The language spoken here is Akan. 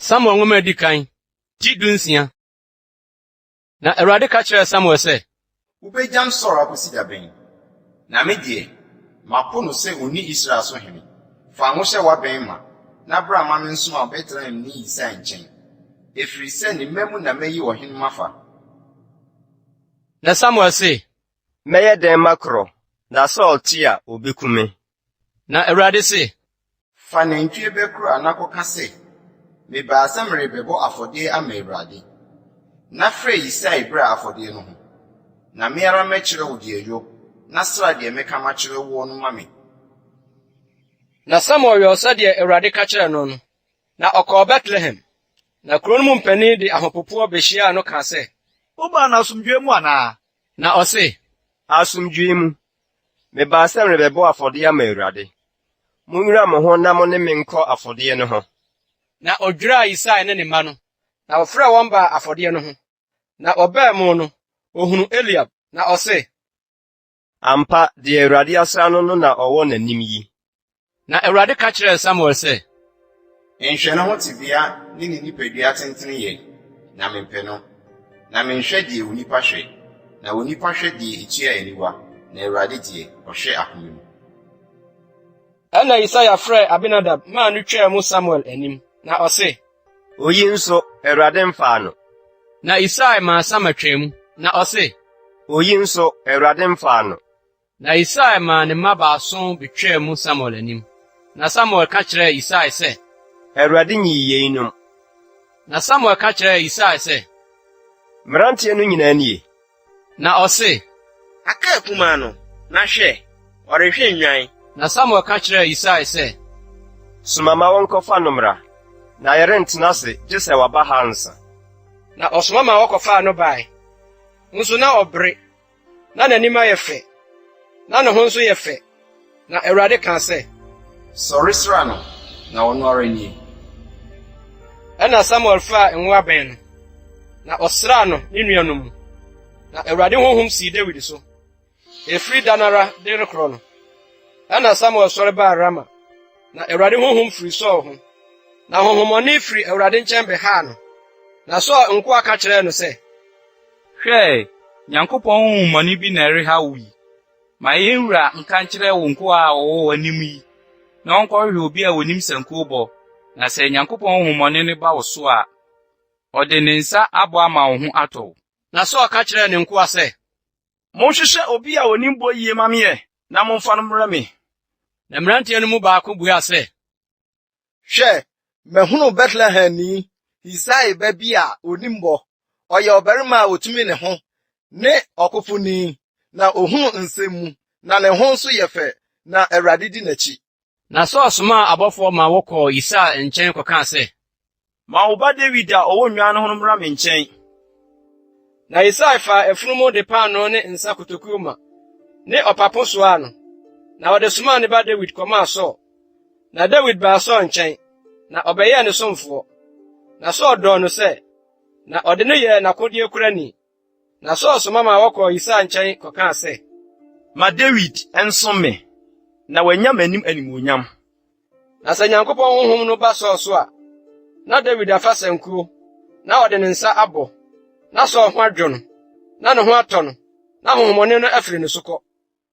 Samuel nwoma a edi kan, ti dunsia. Na Awurade ka kyerɛɛ Samuel sɛ. Wobɛgyam Saul akɔsi da bɛn? Na me deɛ, mapo no sɛ ɔnni Israel so hene. Fa ngo hyɛ w'abɛn ma, na bra ma mensoma wo Betlehemni Yisai nkyɛn, ɛfiri sɛ ne mma mu na mɛyi ɔhene mafa. Na Samuel se. Mɛyɛ dɛn makorɔ, na Saul te a, obeku me? Na Awurade se. Fa nantwie ba kura na kɔka sɛ, 'Mebaa sɛ merebɛbɔ afɔdeɛ ama Awurade. Na frɛ Yisai bra afɔdeɛ no ho, na me ara mɛkyerɛ wo deɛ yɔ, na sra deɛ mɛka makyerɛ woɔ no ma me. Na Samuel yɔɔ sɛdeɛ Awurade ka kyerɛɛ no no, na ɔkɔɔ Betlehem. Na kuro no mu mpanin de ahopopoɔ behyiaa no kaa sɛ. Wobaa no asomdwoe mu anaa? Na ɔse. Asomdwoe mu. Mebaa sɛ merebɛbɔ afɔdeɛ ama Awurade. Monnwira mo ho na mo ne me nkɔ afɔdeɛ no ho. Na odwiraa Yisai ne ne mma no, na ɔfrɛɛ wɔn baa afɔdeɛ no ho. Na ɔbaa mu no, ohunuu Eliab, na ɔse. Ampa, deɛ Awurade asra no no na ɔwɔ n'anim yi. Na Awurade ka kyerɛɛ Samuel sɛ. Nhwɛ ne ho tebea ne ne nipadua tentene yɛ, na mempɛ no. Na menhwɛ deɛ onipa hwɛ, na onipa hwɛ deɛ ɛtua aniwa, na Awurade deɛ, ɔhwɛ akoma mu. Ɛnna Yesaia frɛɛ Abinadab maa no twaa mu Samuel anim, na ɔse. Oyi nso, Awurade mfaa no. Na Yisai maa Sama twaa mu, na ɔse. Oyi nso, Awurade mfaa no. Na Yisai maa ne mma baason betwaa mu Samuel anim. Na Samuel ka kyerɛɛ Yisai sɛ. Awurade nyii yeinom. Na Samuel ka kyerɛɛ Yisai sɛ. Mmeranteɛ no nyinaa nie? Na ɔse. Aka akumaa no, na hwɛ, ɔrehwɛ nnwan. Na Samuel ka kyerɛɛ Yisai sɛ. Soma ma wɔnkɔfa no mmra, na yɛrentena ase gye sɛ waba ha ansa. Na ɔsoma ma wɔkɔfaa no bae. Nso na ɔbere, na n'anim ayɛ fɛ, na ne ho nso yɛ fɛ. Na Awurade kaa sɛ. Sɔre sra no, na ɔno ara nie. Ɛnna Samuel faa ngo abɛn no, na ɔsraa no ne nuanom mu. Na Awurade honhom sii Dawid so, ɛfiri da no ara de rekorɔ no. Ɛnna Samuel sɔre baa Rama, na Awurade honhom firii Saul ho. Na honhommɔne firi Awurade nkyɛn bɛhaa no. Na Saul nkoa ka kyerɛɛ no sɛ. Hwɛ! Nyankopɔn honhommɔne bi na ɛrehaw wo yi. Ma yɛn wura nka nkyerɛ wo nkoa a wɔwɔ w'anim yi, na wɔnkɔhwehwɛ obi a onim sankuo bɔ, na sɛ Nyankopɔn honhommɔne no ba wo so a, ɔde ne nsa abɔ ama wo ho atɔ wo. Na Saul ka kyerɛɛ ne nkoa sɛ. Monhwehwɛ obi a onim bɔ yiye mma me ɛ, na momfa no mmrɛ me. Na mmeranteɛ no mu baako buaa sɛ. Hwɛ, mahunu Betlehemni Yisai ba bi a onim bɔ. Ɔyɛ ɔbarima a otumi ne ho ne ɔkofoni, na ohunu nsɛm mu, na ne ho nso yɛ fɛ, na Awurade di n'akyi. Na Saul somaa abɔfoɔ ma wɔkɔɔ Yisai nkyɛn kɔkaa sɛ. Ma wo ba Dawid a ɔwɔ nnwan no ho no mmra me nkyɛn. Na Yisai faa afunumu de paanoo ne nsa kotokuo ma, ne ɔpapo soaa no, na ɔde somaa ne ba Dawid kɔmaa Saul. Na Dawid baa Saul nkyɛn, na ɔbɛyɛɛ ne somfoɔ. Na Saul dɔɔ no sɛ, na ɔde no yɛɛ n'akodeɛ kurani. Na Saul soma ma wɔkɔɔ Yisai nkyɛn kɔkaa sɛ. Ma Dawid nsom me, na wanya m'anim animuonyam. Na sɛ Nyankopɔn honhom no ba Saul so a, na Dawid afa sankuo, na ɔde ne nsa abɔ, na Saul ho adwo no, na ne ho atɔ no, na honhommɔne no afiri ne so kɔ.